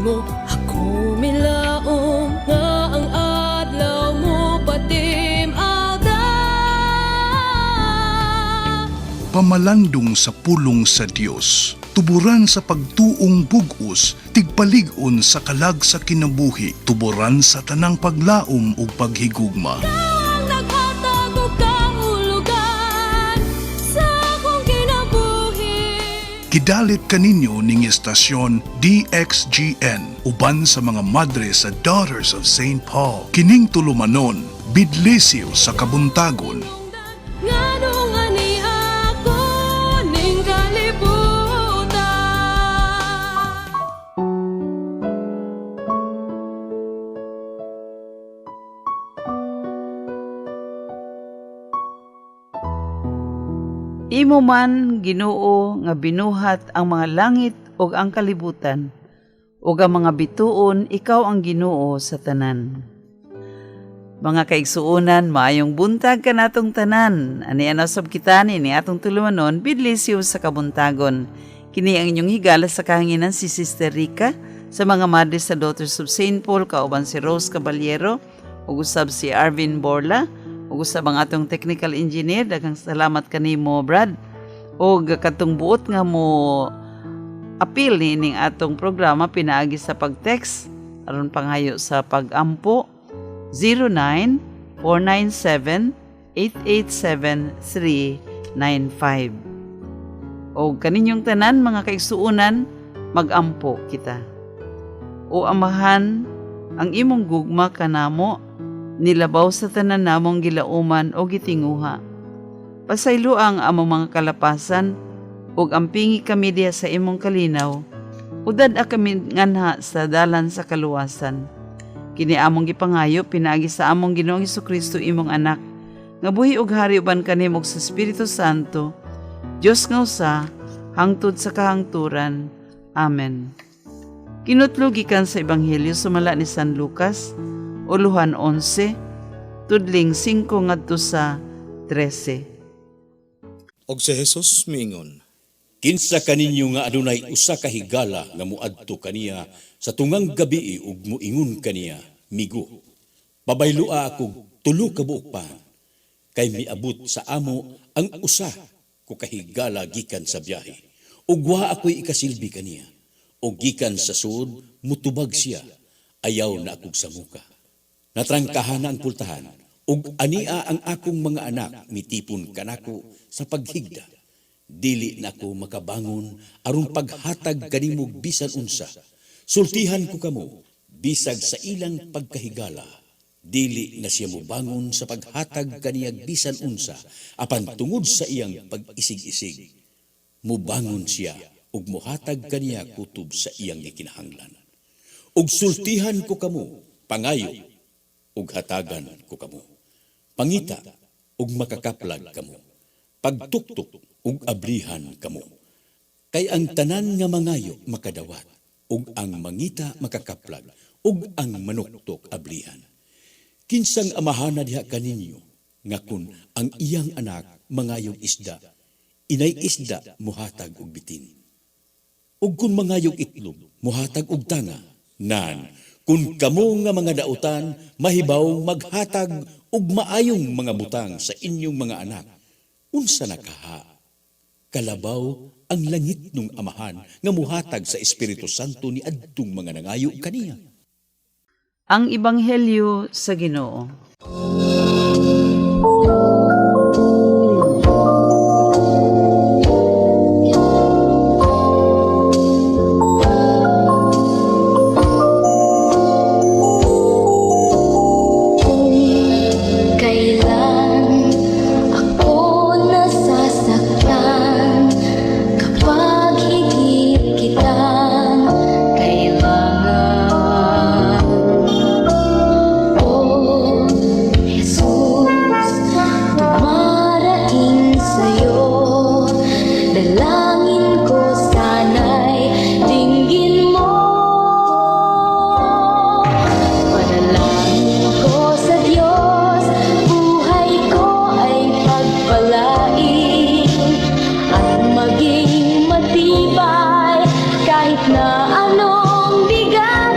Nimo ako milaom nga ang adlaw mo patim-ada. Pamalandong sa pulong sa Dios, tuburan sa pagtuong bug-os, tigpalig-on sa kalag sa kinabuhi, tuburan sa tanang paglaom ug paghigugma. Ang naghatag og kahulugan sa akong kinabuhi. Gidalit kaninyo ning estasyon DXGN uban sa mga madre sa Daughters of St. Paul. Kining tulumanon, bidlisiw sa kabuntagon. Nganong ani ako ning kalibutan? Imo man, Ginoo, nga binuhat ang mga langit ug ang kalibutan, ug ang mga bituon, ikaw ang Ginoo sa tanan. Mga kaigsuonan, maayong buntag kanatong tanan. Ani ana sab kita ni atong tulumanon, bidlisiw sa kabuntagon. Kini ang inyong higala sa kahanginan, si Sister Rica, sa mga madre sa Daughters of St. Paul, kauban si Rose Caballero, ug usab si Arvin Borla, ug usab ang atong technical engineer. Daghang salamat kanimo, Brad. Og katong buot nga mo apil niining atong programa pinaagi sa pag-text aron pangayo sa pag-ampo, 09 497 887 395. O kaninyong tanan, mga kaigsuonan, magampo kita. O Amahan, ang imong gugma kanamo nilabaw sa tanan namong gilauman o gitinguha. Pasaylo ang among mga kalapasan ug ampingi kami diha sa imong kalinaw. Udad-a kami nganha sa dalan sa kaluwasan. Kini among gipangayo pinaagi sa among Ginoong Kristo, imong anak, nga buhi ug hari uban kanimo sa Espiritu Santo, Dios nga usa, hangtod sa kahangturan. Amen. Kinutlo gikan sa Ebanghelyo sumala ni San Lucas, uluhan 11, tudling 5 ngadto sa 13. Og si Jesus miingon, "Kinsa kaninyo nga adunay usa ka higala nga muadto kaniya sa tungang gabii ug muingon kaniya, 'Migo, pabayloa ako tulo ka buok pan, kay miabot sa amo ang usa ko kahigala gikan sa biyahe, ug wa ako'y ikasilbi kaniya,' ug gikan sa sud mutubag siya, 'Ayaw na akog samuka. Natrangkahan na ang pultahan, ug ania ang akong mga anak mitipon kanako sa paghigda. Dili na ako makabangon aron paghatag kanimo bisan unsa.' Sultihan ko kamo, bisag sa ilang pagkahigala, dili na siya mobangon sa paghatag kaniyag bisan unsa, apan tungod sa iyang pag-isig-isig, mubangon siya ug muhatag kaniya kutob sa iyang gikinahanglan. Ug sultihan ko kamo, pangayo ug hatagan ko kamo. Pangita ug makakaplag kamo. Pagtuktok ug ablihan kamo. Kay ang tanan nga mangayo makadawat, ug ang mangita makakaplag, ug ang manuktok ablihan. Kinsang amahana diha kaninyo nga kun ang iyang anak mangayog isda, inay isda muhatag og bitin? Ug kun mangayog itlog, muhatag og tanga? Nan, kun kamo nga mga dautan mahibaw maghatag og maayong mga butang sa inyong mga anak, unsa na kaha kalabaw ang langitnong Amahan nga muhatag sa Espiritu Santo ni adtong mga nangayo kaniya?" Ang Ebanghelyo sa Ginoo. Kung kailan ako nasasaktan, kapag higit kitang kailangan, O Jesus, dumaraing sa'yo, dalangin ko sana'y dinggin mo. Panalangin ko sa Diyos, buhay ko ay pagpalain at maging matibay kahit na anong bigatin.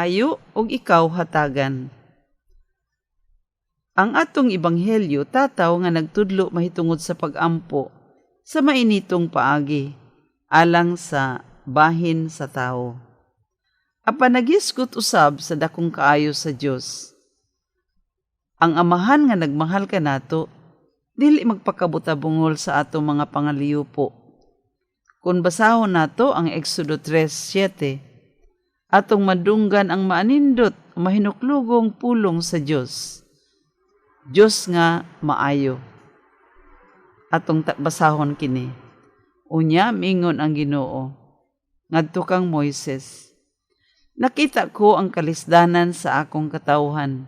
Pangayo ug ikaw hatagan. Ang atong ebanghelyo tataw nga nagtudlo mahitungod sa pag-ampo sa mainitong paagi alang sa bahin sa tawo. Apan nagisgot usab sa dakong kaayo sa Dios. Ang Amahan nga nagmahal kanato dili magpakabutabungol sa atong mga pangaliyupo. Kung basahon nato ang Exodo 3:7, atong madunggan ang maanindot o mahinuklugong pulong sa Dios. Dios nga maayo. Atong basahon kini. Unya mingon ang Ginoo ngadto kang Moises: "Nakita ko ang kalisdanan sa akong katawhan.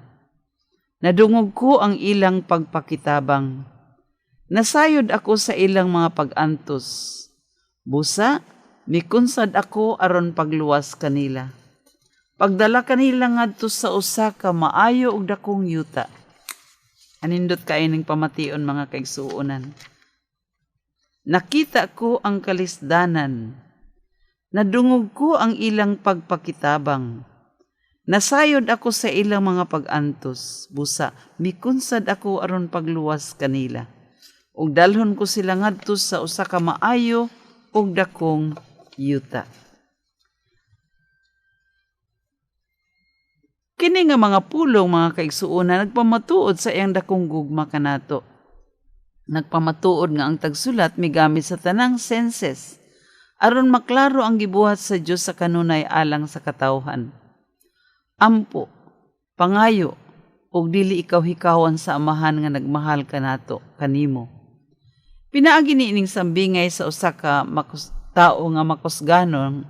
Nadungog ko ang ilang pagpakitabang. Nasayod ako sa ilang mga pag-antos. Busa, mikunsad ako aron pagluwas kanila. Pagdala kanila ngadto sa usa ka maayo ug dakong yuta." Anindot kaayo ning pamation, mga kaigsuonan. "Nakita ko ang kalisdanan. Nadungog ko ang ilang pagpakitabang. Nasayod ako sa ilang mga pag-antos. Busa, mikunsad ako aron pagluwas kanila. Ug dalhon ko sila ngadto sa usa ka maayo ug dakong yuta." Kini nga mga pulong, mga kaigsuonan, nagpamatuod sa iyang dakong gugma kanato. Nagpamatuod nga ang tagsulat migamit sa tanang senses aron maklaro ang gibuhat sa Dios sa kanunay alang sa katawhan. Ampo, pangayo, ug dili ikaw hikawan sa Amahan nga nagmahal kanato kanimo. Pinaagi ni ining sambingay sa usa ka tao nga makusganon,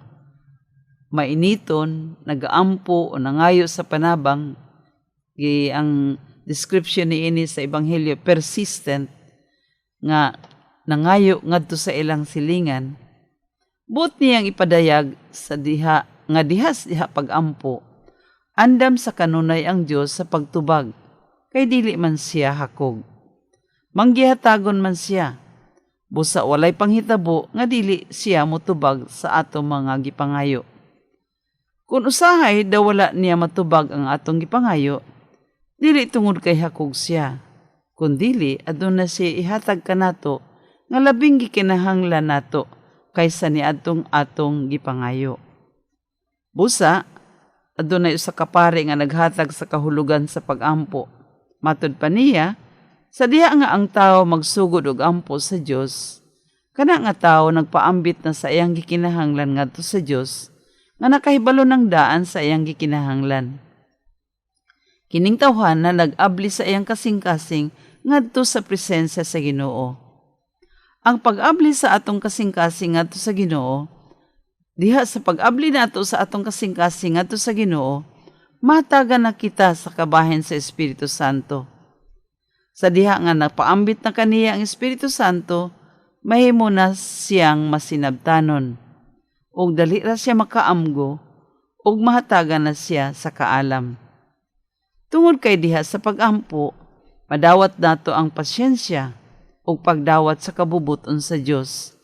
mainiton, nagaampo o nangayo sa panabang. Gi ang description ni ini sa Ebanghelyo, persistent nga nangayo ngadto sa ilang silingan. Buot niyang ipadayag sa diha nga dihas diha pagampo, andam sa kanunay ang Dios sa pagtubag, kay dili man siya hakog. Manggihatagon man siya. Busa walay panghitabo nga dili siya motubag sa atong mga gipangayo. Kung usahay daw wala niya matubag ang atong gipangayo, dili tungod kay hakog siya, kundili aduna siya ihatag kanato nga labing gikinahanglan nato kaysa niadtong atong gipangayo. Busa, adunay usa ka pare nga naghatag sa kahulugan sa pagampo. Matud pa niya, sa diha nga ang tawo magsugod og ampo sa Dios, kana nga tawo nagpaambit na sa iyang gikinahanglan ngadto sa Dios nga nakahibalo ng daan sa iyang gikinahanglan. Kining tawhan na nag-abli sa iyang kasing-kasing ngadto sa presensya sa Ginoo. Ang pag-abli sa atong kasing-kasing ngadto sa Ginoo, diha sa pag-abli nato sa atong kasing-kasing ngadto sa Ginoo, matagan na kita sa kabahin sa Espiritu Santo. Sa diha nga napaambit na kaniya ang Espiritu Santo, mahimo na siyang masinabtanon. Ug dali ra siya makaamgo, ug mahatagan na siya sa kaalam. Tungod kay diha sa pag-ampo, madawat nato ang pasyensya ug pagdawat sa kabubuton sa Dios,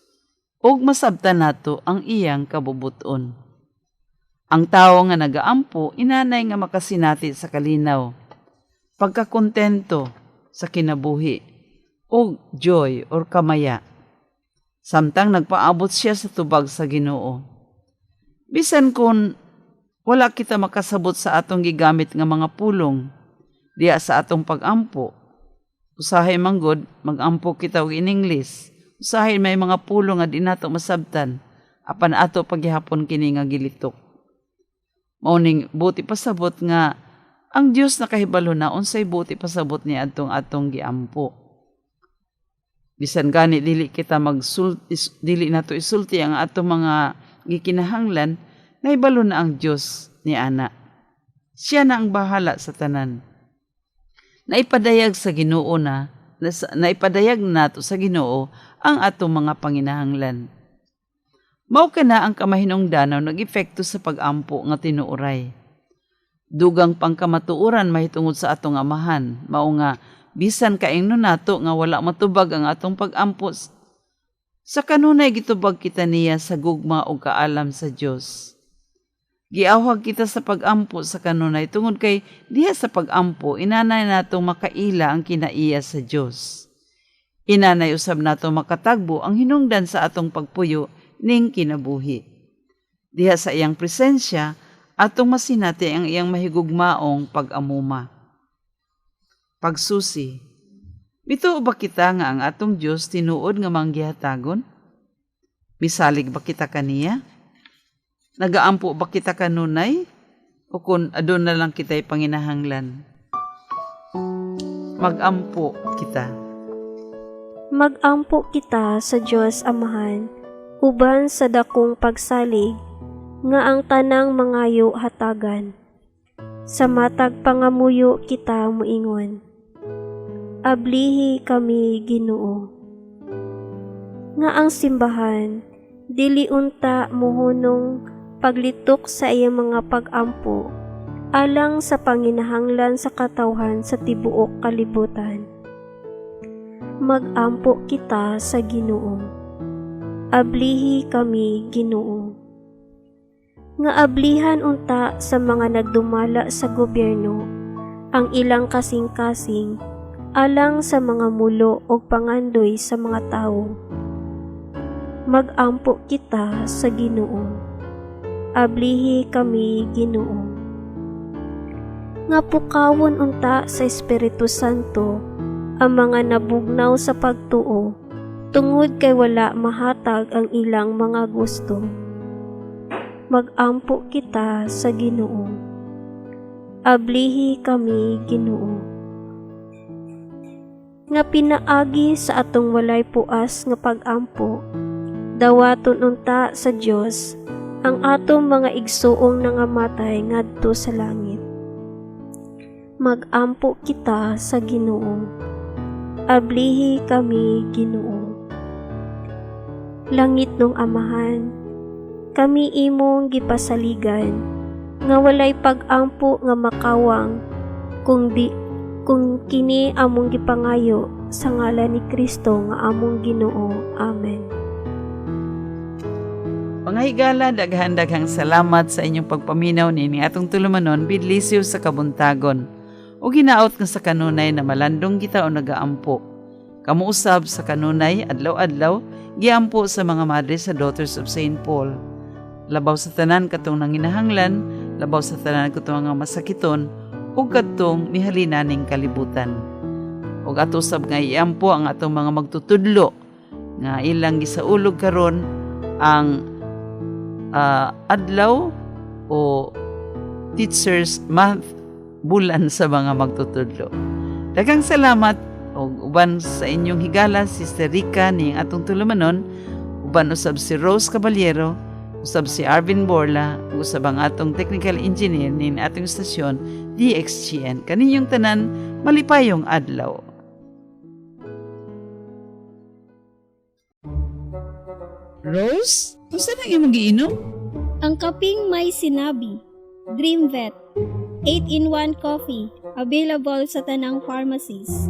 ug masabtan nato ang iyang kabubuton. Ang tawo nga nagaampo inanay nga makasinati sa kalinaw, pagkakontento sa kinabuhi, ug joy or kamaya, samtang nagpaabot siya sa tubag sa Ginoo. Bisan kung wala kita makasabot sa atong gigamit nga mga pulong diha sa atong pag-ampo, usahay manggod magampo kita og in English, usahay may mga pulong nga di nato masabtan, apan ato paghihapon kini nga gilitok. Mao ning buot ipasabot nga ang Dios nakahibalo na unsay buot ipasabot ni adtong atong giampo. Bisan gani dili kita magsul dili nato isulti ang atong mga gikinahanglan, nahibalo na ang Dios ni ana. Siya na ang bahala sa tanan. Naipadayag sa Ginoo na, naipadayag nato sa Ginoo ang atong mga panginahanglan. Mao kana ang kamahinungdanon nag-epekto sa pag-ampo nga tinuoray. Dugang pangkamatuoran mahitungod sa atong Amahan, mao nga bisan kaingnon nato nga wala matubag ang atong pag-ampo, sa kanunay gitubag kita niya sa gugma ug kaalam sa Dios. Giawhag kita sa pagampo sa kanunay tungod kay diha sa pagampo inanay nato makaila ang kinaiya sa Dios. Inanay usab nato makatagbo ang hinungdan sa atong pagpuyo ning kinabuhi. Diha sa iyang presensya atong masinati ang iyang mahigugmaong pag-amuma. Pagsusi. Mituo ba kita nga ang atong Dios tinuod nga manggihatagon? Misalig ba kita kaniya? Nagaampo ba kita kanunay? O kung aduna lang kita'y panginahanglan? Magampo kita. Magampo kita sa Dios Amahan uban sa dakong pagsalig nga ang tanang mangayo hatagan. Sa matag pangamuyo kita moingon: Ablihi kami, Ginoo. Nga ang simbahan dili unta mohunong paglitok sa iyang mga pag-ampo alang sa panginahanglan sa katawhan sa tibuok kalibutan. Magampo kita sa Ginoo. Ablihi kami, Ginoo. Nga ablihan unta sa mga nagdumala sa gobyerno ang ilang kasing-kasing alang sa mga mulo o pangandoy sa mga tawo. Magampo kita sa Ginoo. Ablihi kami, Ginoo. Nga pukawon unta sa Espiritu Santo ang mga nabugnaw sa pagtuo tungod kay wala mahatag ang ilang mga gusto. Magampo kita sa Ginoo. Ablihi kami, Ginoo. Nga pinaagi sa atong walay puas nga pagampo, dawaton unta sa Dios ang atong mga igsuong nangamatay ngadto sa langit. Magampo kita sa Ginoo. Ablihi kami, Ginoo. Langitnong Amahan, kami imong gipasaligan nga walay pag-ampo nga makawang kung kini among gipangayo sa ngalan ni Kristo nga among Ginoo. Amen. Mga higala, daghan-daghang salamat sa inyong pagpaminaw nining atong tulumanon bidlisiw sa kabuntagon. O ginaot nga sa kanunay na malandong kita o nagaampo. Kamo usab sa kanunay, adlaw-adlaw, giampo sa mga madre sa Daughters of St. Paul. Labaw sa tanan katong nanginahanglan, labaw sa tanan katong mga masakiton, ug kadtong mihalina ning kalibutan. Ug ato sab nga iampo ang atong mga magtutudlo nga ilang gisaulog karon ang adlaw o Teachers Month, bulan sa mga magtutudlo. Daghang salamat og uban sa inyong higala, Sister Rica ni atong tulumanon, uban usab si Rose Caballero, usab si Arvin Borla, ug usab ang atong technical engineer ni atong istasyon DXGN. Kaninyong tanan, malipayong adlaw. Rose, unsa nang imong giinom? Ang kaping may sinabi, Dream Vet, 8-in-1 coffee, available sa tanang pharmacies.